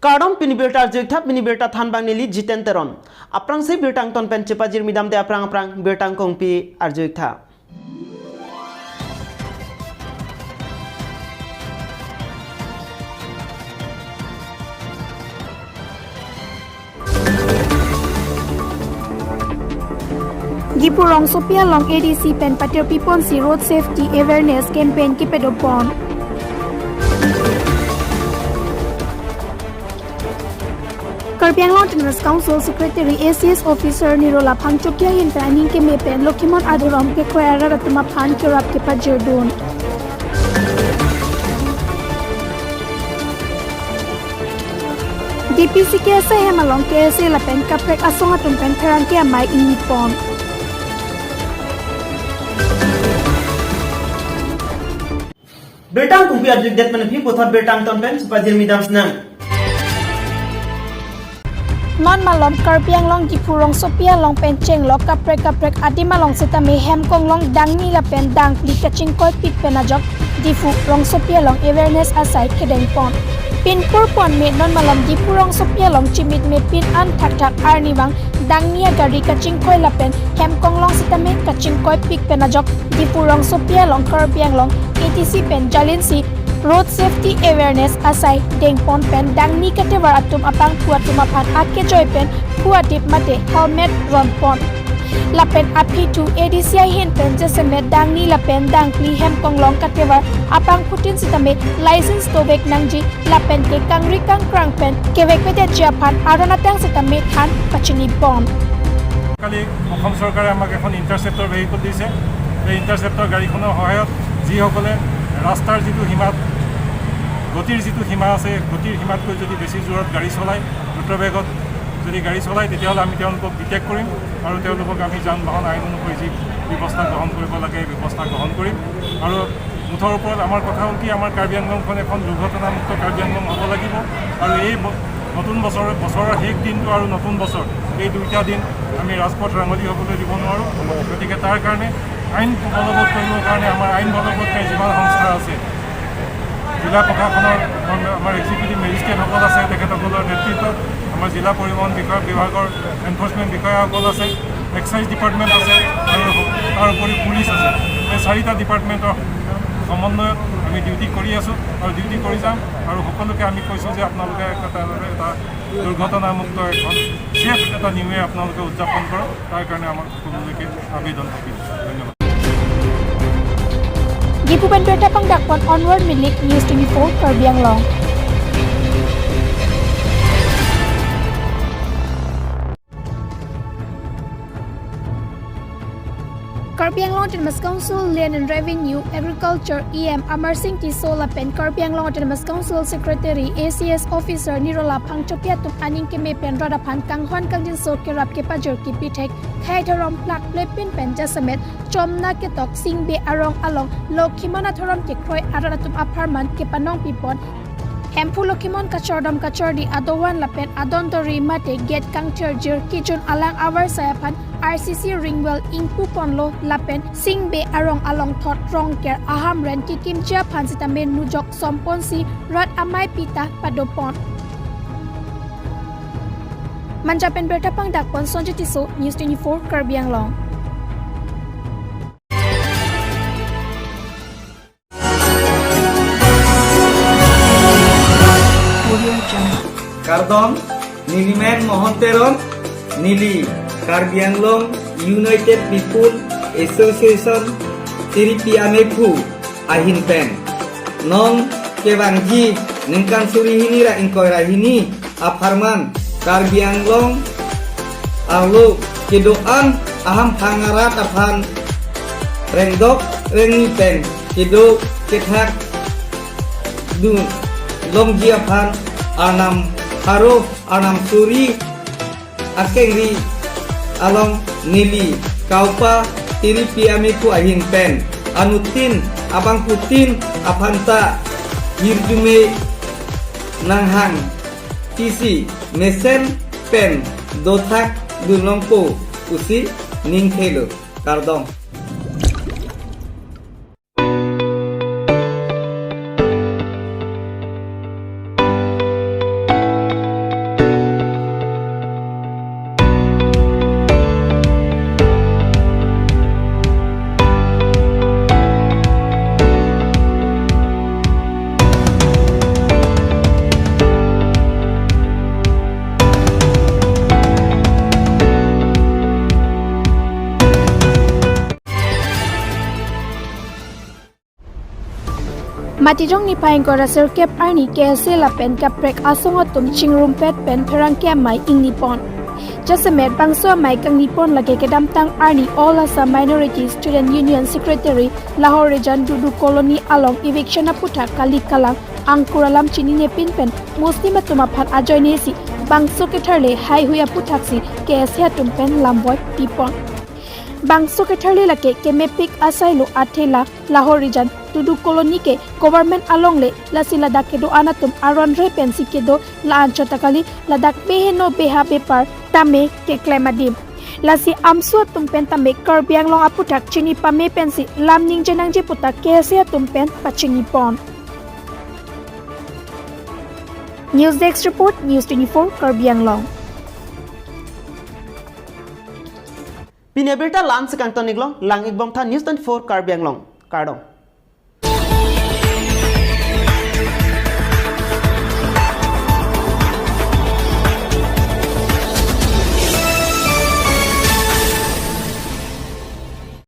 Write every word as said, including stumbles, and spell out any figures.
Kardom, pini birta arju-ik tha, pini birta thanbang neli Jiten Teron. Aphrangsi birta angton pen chepajirmi damde aphrang aphrang birta angkong pi arju-ik tha. Diphu rongsopi along A D C pen patirpi ponsi road safety awareness campaign kepadopon. Karbi Anglong Autonomous Council Secretary A C S Officer Nirola Phangchopi ahin pen aning keme pen Lokhimon adhorom kekroi arat atum aphan kerap kepajirdun. D P C K S A hem along K S A lapen kaprek asong atum pen pherangke amei ingni pon. Birta angkong pi arju-ikdet mane phi puthot birta angton pen chepajirmi dam sinang. Non malom Karbi Anglong Diphu rongsopi along pen chenglok kaprek kaprek adim along sitame hem konglong dangni lapen dangphli kachingkoipik pen ajok Diphu rongsopi along awareness asai kedengpon. Pinpur ponme non malom Diphu rongsopi along chimit me pin an thakthak arnivang dangni agari kachingkoi lapen hem konglong sitame kachingkoipik pen ajok Diphu rongsopi along Karbi Anglong A D C pen jalinsi road safety awareness asai dengpon pen dangni katevar atum apangphu atum aphan akejoi pen phu adip mate helmet ronpon. Lapen aphi thu A D C ahin pen jasemet dangni lapen dangphli hem konglong katevar apangphutin sitame license dovek nangji lapen ke kangri kangkrang pen kevekvedetji aphan aron ateng sitame than pachinipon. কালি অসম চৰকাৰে আমাক এখন interceptor vehicle দিছে। এই ইণ্টাৰচেপ্টৰ গাড়ীখনৰ সহায়ত যিসকলে ৰাস্তাৰ যিটো সীমাত, গতিৰ যিটো সীমা আছে, গতিৰ সীমাতকৈ যদি বেছি জোৰত গাড়ী চলায়, দ্ৰুত বেগত যদি গাড়ী চলায়, তেতিয়াহ'লে আমি তেওঁলোকক ডিটেক্ট কৰিম আৰু তেওঁলোকক আমি যান বাহন আইন অনুসৰি যি ব্যৱস্থা গ্ৰহণ কৰিব লাগে, এই ব্যৱস্থা গ্ৰহণ কৰিম। আৰু মুঠৰ ওপৰত আমাৰ কথা হ'ল কি, আমাৰ কাৰ্বি আংলংখন এখন দুৰ্ঘটনামুক্ত কাৰ্বি আংলং হ'ব লাগিব। আৰু এই ব-, নতুন বছৰ, বছৰৰ শেষ দিনটো আৰু নতুন বছৰ, এই দুইটা দিন আমি ৰাজপথ ৰাঙলী হ'বলৈ দিব নোৱাৰোঁ। গতিকে তাৰ কাৰণে আইন বলবৎ কৰিবৰ কাৰণে আমাৰ আইন বলবৎকাৰী যিমান সংস্থা আছে, জিলা প্ৰশাসনৰ, আমাৰ এক্সিকিউটিভ মেজিষ্ট্ৰেটসকল আছে, তেখেতসকলৰ নেতৃত্বত আমাৰ জিলা পৰিবহণ বিষয় বিভাগৰ এনফৰ্চমেণ্ট বিষয়াসকল আছে, এক্সাইজ ডিপাৰ্টমেণ্ট আছে আৰু তাৰ উপৰি পুলিচ আছে। এই চাৰিটা ডিপাৰ্টমেণ্টৰ সমন্বয়ত আমি ডিউটি কৰি আছোঁ আৰু ডিউটি কৰি যাম। আৰু সকলোকে আমি কৈছোঁ যে আপোনালোকে এটা, এটা দুৰ্ঘটনামুক্ত এখন ছেফ এটা নিউ ইয়েৰ আপোনালোকে উদযাপন কৰক, তাৰ কাৰণে আমাৰ সকলোলৈকে আবেদন থাকিল। ধন্যবাদ। Diphu pen birta pangdakpon Onward Milik, News twenty-four Karbi Anglong. Karbi Anglong Autonomous Council Land and Revenue, Agriculture E M Amarsing Tisso lapen Karbi Anglong Autonomous Council Secretary A C S Officer Nirola Phangchopi atum aning keme pen rat aphan kanghon kangjinso kerap kepajir kipithek khei dhorom plak plepin pen jasemet Chomna ketok Singbe arong along Lokhimon adhorom kekroi arat atum apharman kepanong pipon. Hemphu Lokhimon kachordom kachordi adovan lapen adon dori mate gate kangthirjir kejun alang avarsai aphan R C C ring well ingpuponlo lapen Singbe arong along thot rongker ahamren kekimji aphan sitame nujok somponsi rat amei pita padopon. Manja pen birta pangdakpon Sonjit Tisso, News twenty-four Karbi Anglong. Kardom, neli men Mohon Teron, neli Karbi Anglong United People Association Tiripi Amephu ahin pen. Non kevangji ningkan suri hini ra ingkoi ra hini apharman Karbi Anglong arlo kedo-an ahamphang arat aphan rengdok rengni pen kedo kethak dun longji aphan Arnam pharo Arnam suri akengri along neli kaupa Tiripi Amephu ahin pen anuttin abangphutin aphanta hirjume nanghang isi mesen pen dothak dunlongpo pusi ningthelo. Kardom. Matijong niphai ingkoi ra sirkep arni K S A lapen kaprek asong atum chingrumpet pen pherangke amei ingnipon. Jasemet bangso amei kangnipon lake kedamtang arni All Assam Minority Student Union Secretary Lahorijan Dudu Colony along eviction aputhak kali kalang angkur alam chininepin pen Muslim atum aphan ajoinesi bangso ketharle haihui aputhaksi K S A atum pen lamvoi pipon. Bangso ketharle lake kemepik asailo athela Lahorijan Dudu Colony ke government alongle, lasi ladak kedo-an atum aron re pensi kedo, la-anchot ta kali, ladak beheno beha bepar tame keklem adim. Lasi amso atum pen tame Karbi Anglong aputhak chini pame pensi lam ningje nangji puta K S A atum pen pachinipon. News Desk Report, News twenty-four Karbi Anglong. Pini abirta la-ansi kangton-iklo, lang-ikbomtha News twenty-four Karbi Anglong. Kardom.